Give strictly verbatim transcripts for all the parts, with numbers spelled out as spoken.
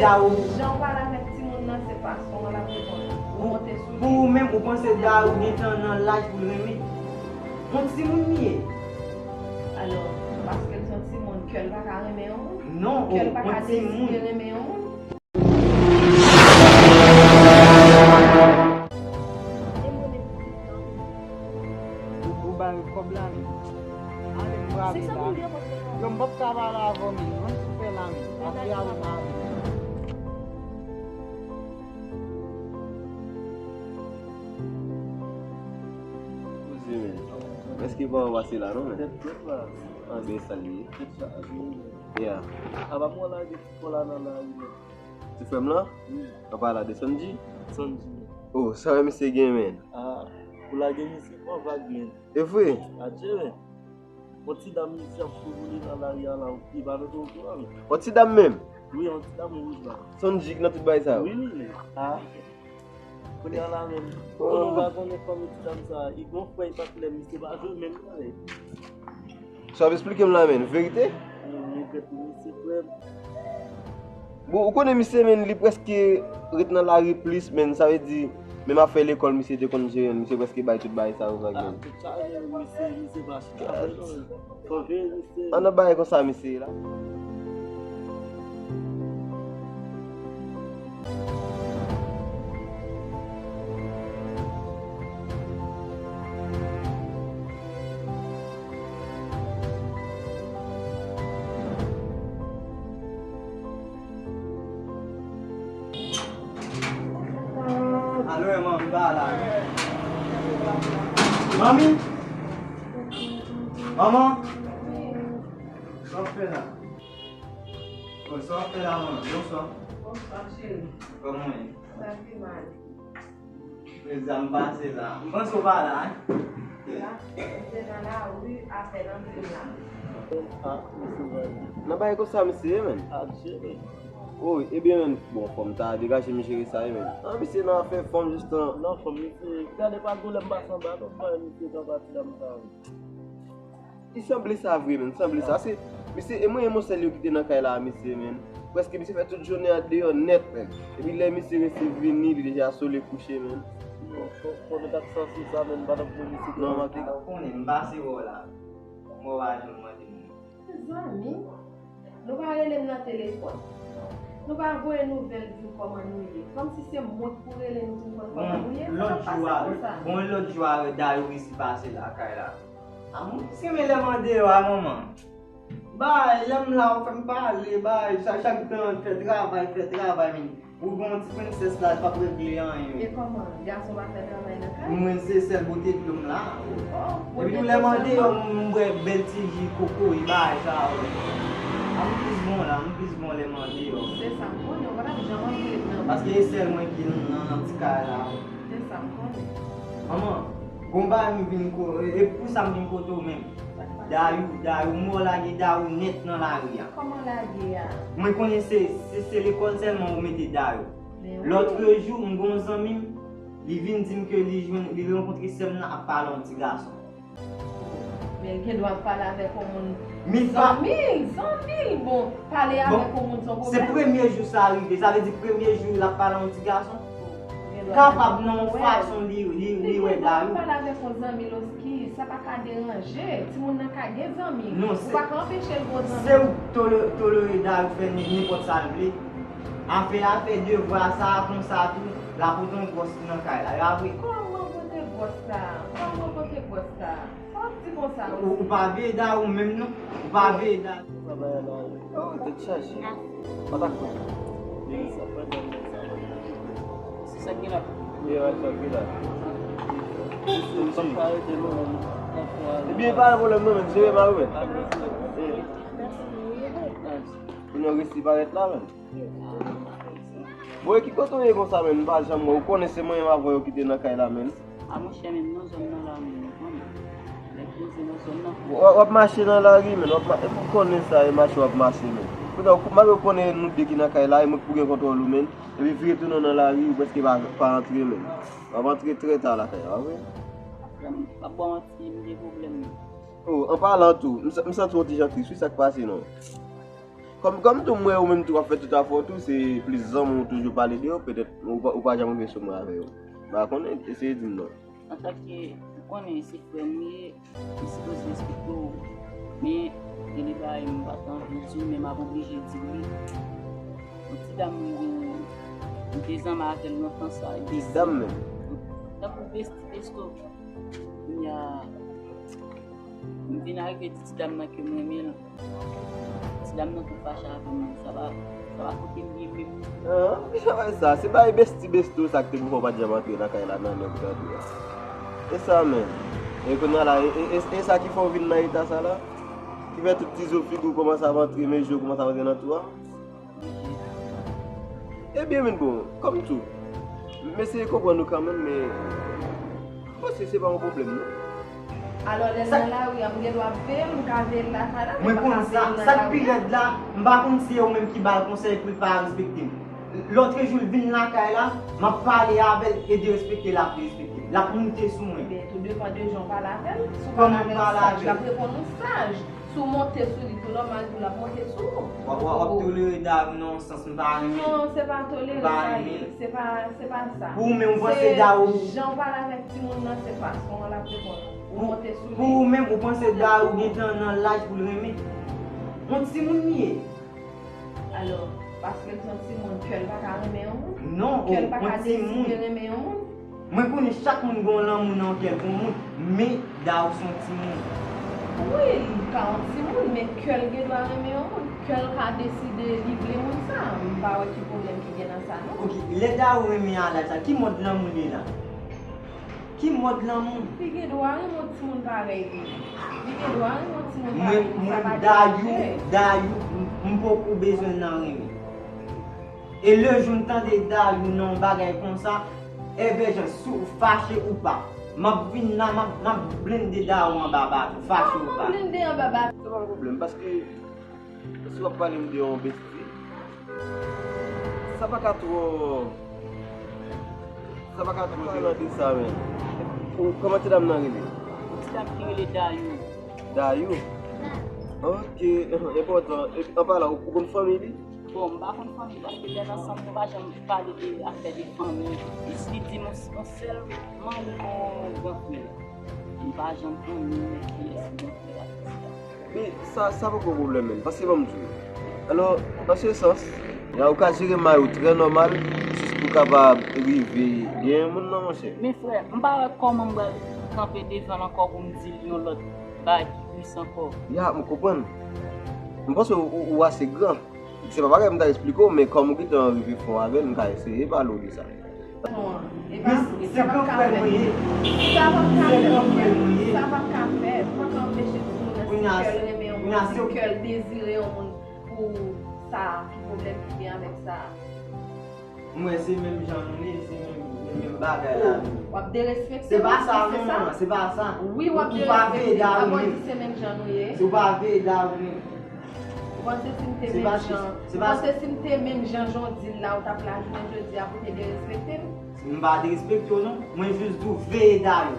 Dayou. Jan w pale avèk timoun nan, se fason w ap reponn. Ou monte sou li. Pou ou menm, ou panse Dayou gentan nan laj pou l renmen? Yon timoun li ye. Alò, paske l se yon timoun, kè l pa ka renmen yon moun? Non, kè l pa ka deside renmen yon moun? Ou, ou ba yo kòb la, men. Ale, m prale la. Yo, m p ap ka pale avè w, men. Mwen, m fè la, men. Pase avè m la, men. Poze, men. Èske pa w pase la, non, men? An, gen sa l ye. Yeah. Apa m wè lage ti kò la nan lari, men. Ti frè m lan? Wi. An pale de Sanji? Sanji. Oh, sa wè misye gen, men? Ah, ou lage misye pran vag, men. E vre? Adje, men. Yon ti dam misye ap souvoule nan lari a la, li pa mete okouran, men. Yon ti dam menm? Wi, yon ti dam wouj la. Sanji ki nan tout bagay sa yo? Wi, wi, men. Ah. Kounye a la menm, konnen w pa konnen fanmi ti dam sa, li gon frè, li pa t lè misye pa jwe menm bagay. Sa w ap esplike m la, menn, verite? Mwen regrèt pou misye, frè m. Bon, ou konnen misye, menn, li prèske ret nan lari plis, menn, sa vle di, menm afè lekòl, misye te konn jere, misye prèske bay tout bagay sa yo, sa gen. Ah, tout sa, menn, misye, misye pa chita, non. Fò jere misye. An nan bagay konsa, misye la. Alo, manmi, m pa la. Manmi? Manman? Sa w fè la? Bon, sa w ap fè la, manman? Bonswa. Bonswa, cheri. Kòman w ye? Sa pi mal. Mezanmi, m pase la. M panse w pa la, hein? La, m te nan lari, apèn antre m la. Ah, misye va. Nan bagay konsa, misye ye, menn. Ah, cheri. Oh, ebyen, menn, bon, fò m ta degaje m jere sa, wi, menn. Ah, misye nan afè fanm, jistan. Non, fanm, misye, gade pa doulè m pase anba, non, m pa wè misye nan pati dam sa, wi. Li sanble sa vre, menn, sanble sa. Se, misye, e mwen, e mwen sèl yo ki te nan kay la, misye, menn. Prèske misye fè tout jounen an deyò nèt, menn. Epi lè misye resi vini, li deja sou li kouche, menn. Bon, fò, fò nou t ap sanse sa, menn, pandan pou misye te... Non, m ap... Ou konnen, m pase wè w la. Mwen pa janm mande moun. Mezanmi, nou pa rele m nan telefòn. Nou pa voye nouvèl di m kòman nou ye. Kòmsi se mwen k pou rele nou pou m konn kòman nou ye. Sa pa pase konsa. Bon, lòt jou a, Dayou resi pase lakay la. A, mwen plis renmen lè m andeyò a, manman. Bay, lè m la, ou fè m pale, bay, sa chak tan, fè travay, fè travay, men. Ou gon ti prensès la, l p ap regle anyen. E kòman? Gason pa fè travay nan kay? Mwen se sèl bote dlo m la. Oh, epi tou lè m andeyò, m bwè bèl ti ji kokoye bagay sa yo. A m plis bon la, m plis bon lè m andeyò. Se sa m konnen, ou pa t ap janm antre nan. Paske e sèl mwen ki nan, nan ti kay la. Se sa m konnen. Manman, gon bagay m vin ko-, e pou sa m vin kote w menm. Dayou, Dayou, m wè w lage Dayou nèt nan lari a. Kòman lage a? Mwen konnen se, se, se lekòl sèlman ou mete Dayou. Lòtrejou, m gon zanmi m, li vin di m ke li jwenn, li rankontre sè m nan ap pale yon ti gason. Men l gen dwa ap pale avèk yon moun. Zanmi l, zanmi l, bon, pale avèk yon moun se yon pwoblèm. Se premye jou sa rive, sa vle di premye jou l ap pale yon ti gason. Kapab nan yon fason li, li, li wè Dayou. Pale avèk yon zanmi l osi, sa pa ka deranje. Timoun nan ka gen zanmi. Ou pa ka anpeche l gon zanmi. Se ou k tole-, tolere Dayou fè nenpòt sa l vle. Afè, afè devwa sa a konsa tou, l a pote yon gwòs nan kay la. E apre. Kòman pote gwòs sa? Kòman pote gwòs sa? Sa w ap di konsa osi? Ou, ou pa veye Dayou menm non. Ou pa veye Dayou. Oh, tèt chaje. Patakòt. Se sa k gen la. Ebyen, pa gen pwoblèm non, men. Jere m a ou, men. Pou nou resi parèt la, men. Bon, e ki kote w ye konsa, menn? M pa janm wè w. Ou konnen se mwen menm avè w ki te nan kay la, menn. A, monchè, menm nan zòn nan la, menm, ou konnen. Nèg poze nan zòn nan. W, w ap mache nan lari, menn. W ap ma-, ou konnen sa, e mache w ap mache, menn. Kounye a, malgre w konnen nou de ki nan kay la, e mwen k pou gen kontwòl ou, menn. Epi vire tounen w nan lari, ou prèske pa, pa antre, menn. W ap antre trè ta lakay la, wi. Frè m, m ap ba w manti, m gen pwoblèm, menn. Oh, an palan tou, m sa-, m santi w yon ti jan tris, wi, sa k pase, non? Kòm, kòm tou m wè ou menm tou w ap fè tout afè w tou, se plis zanmi w toujou pale de yo, petèt ou pa, ou pa janm rive sou mwen avè yo. M pa konnen, eseye di m non. Antanke, ou konnen se frè m ou ye, m sipoze respekte w. Men, gen de bagay m pa t anvi di w, men m ap oblije di w li. Yon ti dam mwen gen, m te zanmi avè l lontan sa. Ti dam menm? Tankou besti besto. Kounye a, m vin arive di ti dam nan ke m renmen l. Ti dam nan tou fache avè m, sa pa, sa pa kote m ye menm. Ah, ki travay sa? Se bagay besti besto sa ki te pou fè w pa t janm antre nan kay la nan lè ou te antre a. E sa menm. E kounye a la, e, e, e, e sa ki fè w vin nan eta sa la? Ki fè tout ti zo figi w kòmanse ap antre, men je w kòmanse ap antre nan twou a? Ebyen, men bon, kòm tou, m eseye konprann ou kanmenm, men m panse se pa yon pwoblèm, non. Alò, lè l nan lari a, m gen dwa veye l, m ka veye l lakay la, men m pa ka veye l nan lari a. Mwen konn sa, sa k pi rèd la, m pa konn si se ou menm ki ba l konsèy pou l pa respekte m. Lòt jou l vin lakay la, m ap pale avè l e derespekte l ap derespekte m. L ap moute sou mwen. Men, tou depann de jan w pale avè l. Si w pale avè l saj, l ap reponn ou saj. Si w monte sou li tou nòmal tou, l ap monte sou ou. W ap, w ap, w ap tolere Dayou nan yon sans m pa renmen. Non, se pa tolere sa ye. Se pa, se pa sa. Pou ou menm, ou panse Dayou. Se jan w pale avèk timoun nan, se fason an l ap reponn ou. Ou monte sou li. Pou ou menm, ou panse Dayou gentan nan laj pou l renmen? Yon timoun li ye. Alò, paske l se yon timoun, kè l pa ka renmen yon moun? Non, yon timoun. Kè l pa ka deside renmen yon moun? Mwen konnen chak moun gen yon lanmou nan kè l pou yon moun, men Dayou se yon timoun. Wi, li ka yon timoun, men kè l gen dwa renmen yon moun. Kè l ka deside li vle moun sa. M pa wè ki pwoblèm ki gen nan sa, non. Ok, lè Dayou renmen Alaj la, ki mòd lanmou li la? Ki mòd lanmou? Li gen dwa renmen yon timoun parèy li. Li gen dwa renmen yon timoun parèy li. Sa pa deranje. Mwen, mwen, Dayou, Dayou, m, m poko bezwen l nan renmen. E lejou m tande Dayou nan yon bagay konsa, Èvè Jan, si w fache ou pa, m ap vin la, m ap, m ap blende Dayou anba bato, fache ou pa. Kòman blende anba bato? Se pa yon pwoblèm, paske si w ap pale m de yon besti, sa pa ka twò, sa pa ka twò pale de sa, men. Ou, kòman ti dam nan rele? Ti dam ki rele Dayou. Dayou? Ok, enpòtan. Epi, anpalan, ou, ou konn fanmi li? Bon, m pa konn fanmi, paske lè n ansanm, nou pa janm pale de afè de fanmi. Jis li di m yon, yon sèl manmi, yon gran frè. M pa janm konnen kiyès gran frè a. Men sa, sa poko pwoblèm, menm. Paske ban m di w. Alò, nan se sans, ya ou ka jere may ou trè nòmal, jis pou kapab rive gen moun nan, monchè. Men frè, m pa wè kòman m pral kanpe devan l ankò pou m di l yon lòt bagay ki plis ankò. Ya, m konprann. M panse ou, ou, ou ase gran. Se pa bagay m ta esplike w, men kòm ou gentan rive fon avè l, m ka eseye pale w de sa. Bon, e pa, e sa p ap ka fèt. Sa p ap ka fèt. Sa p ap ka fèt. Ou pa ka anpeche timoun nan si kè l renmen yon moun, si kè l dezire yon moun pou sa, ki pwoblèm ki gen avèk sa? M wè se menm jan nou ye, se menm, menm bagay la nou. W ap derespekte m, se sa? Se pa sa, non, se pa sa. Wi, w ap derespekte m. Ou pa veye Dayou menm. Ou di se menm jan nou ye. Ou pa veye Dayou menm. Ou panse si m te menm jan, ou panse si m te menm jan jan w di l la, ou t ap la jounen jodi a pou te derespekte m? M pa derespekte w non, mwen jis di w veye Dayou.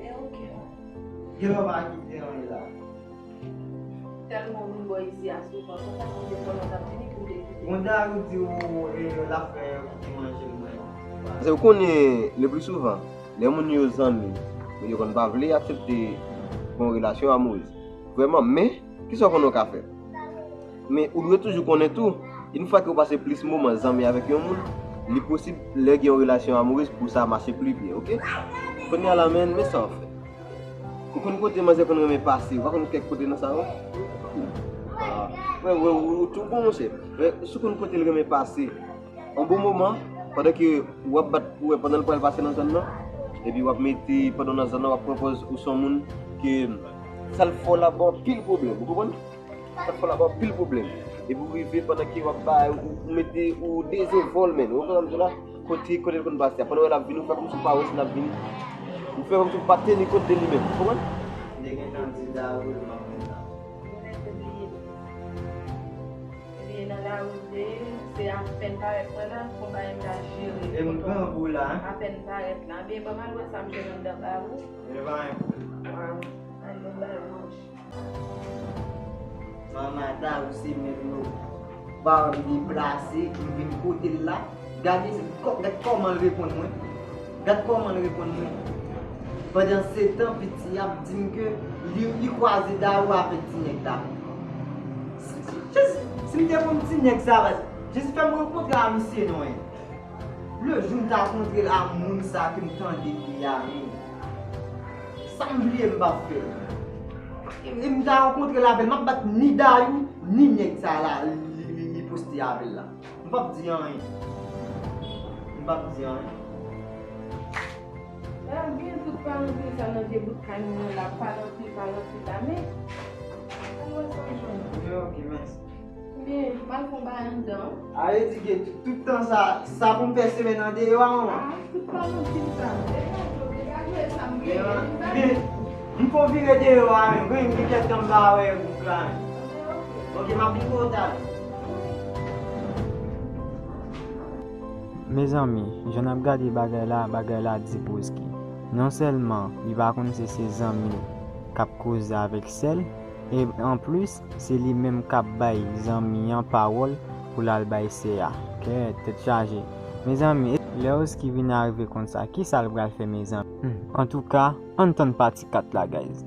E ok. Gen lè w pa kite anyen la. Tèlman w vin bò isi a souvan, konsa konbyen fwa w t ap vini pou w te kite? Bon, Dayou di w, e, l ap fè kite manje l mwen. Paske w konnen, le pli souvan, lè moun yo zanmi, men yo konn pa vle aksepte yon relasyon amourèz. Vrèman, men, kisa w konnen w ka fè? Men ou dwe toujou konnen tou, yon fwa ke w pase plis moman zanmi avèk yon moun, li posib lè gen yon relasyon amourèz pou sa mache pli byen, oke? Kounye a la, men, men sa w fè. Ou konn kote manzè konn renmen pase, ou pa konn kèk kote nan sa yo? Ah, wè, wè, ou, ou tou bon, monchè. Men, si w konn kote l renmen pase, yon bon moman, pandan ke w ap bat pou wè pandan l pral pase nan zòn nan, epi w ap mete pandan w nan zòn nan, w ap pran pòz ou se yon moun ke sa l fè w la ba w anpil pwoblèm, ou konprann? Sa k fè w la ba w anpil pwoblèm. Epi w rive pandan ke w ap bay, ou, ou mete, ou dezenvòlve l, ou konprann sa m di w la? Kote, kote l konn pase a. Pandan w wè l ap vini, ou fè kòmsi w pa wè si l ap vini. Ou fè kòmsi w pa teni kont de li menm. Ou konprann? Li te gentan di Dayou l m ap vin la. Li te bliye. Li nan lari l te ye, se apèn parèt mwen la, fò bagay m ta jere. E m pran pou la, hein? Apèn parèt la. Men ban m al wè sa m jwenn anndan ba ou. E pa yon pwoblèm. Waaw, anndan ba ou manje. Manman ta ou se menm yo ba m deplase, m vin kote l la. Gade, kò- gad kòman l reponn mwen. Gad kòman l reponn mwen. Pandan se tan, piti a ap di m ke li, li kwaze Dayou avèk ti nèg la. Si, si, si, si m te konn ti nèg sa, jis fè m rankontre a misye non, en. Le jou m ta kontre l a moun sa ke m tande li a, men sa m bliye m p ap fè. E m ta rankontre l avè l, m ap bat ni Dayou, ni nèg sa la, li, li, li poste avè l la. M p ap di anyen. M p ap di anyen. Sa gen tout palantir sa nan de bout kay mwen la, palantir, palantir la, men. Ann wè sa m jwenn. Ok, mèsi. Oubyen, m al fè yon bagay anndan. A, e di ke tout, tout tan sa, sa pou m fè semèn an deyò a, manman. Ah, tout palantir sa. Degaje w, degaje w, e sa m genyen. M fè w vire deyò a, men. Mwen, m gen kèk tan m pa wè gwoup la, men. Ok, m ap vin kote w talè. Mezanmi, jan n ap gade bagay la, bagay la di Bouski. Non sèlman li pa konn si se zanmi l k ap koze avèk sè l, e anplis, se li menm k ap bay zanmi an pawòl pou l al bay sè a. Kèt, tèt chaje. Mezanmi, lè Bouski vin arive konsa, kisa l pral fè, mezanmi? Hmm, antouka, ann tann pati kat la, guys.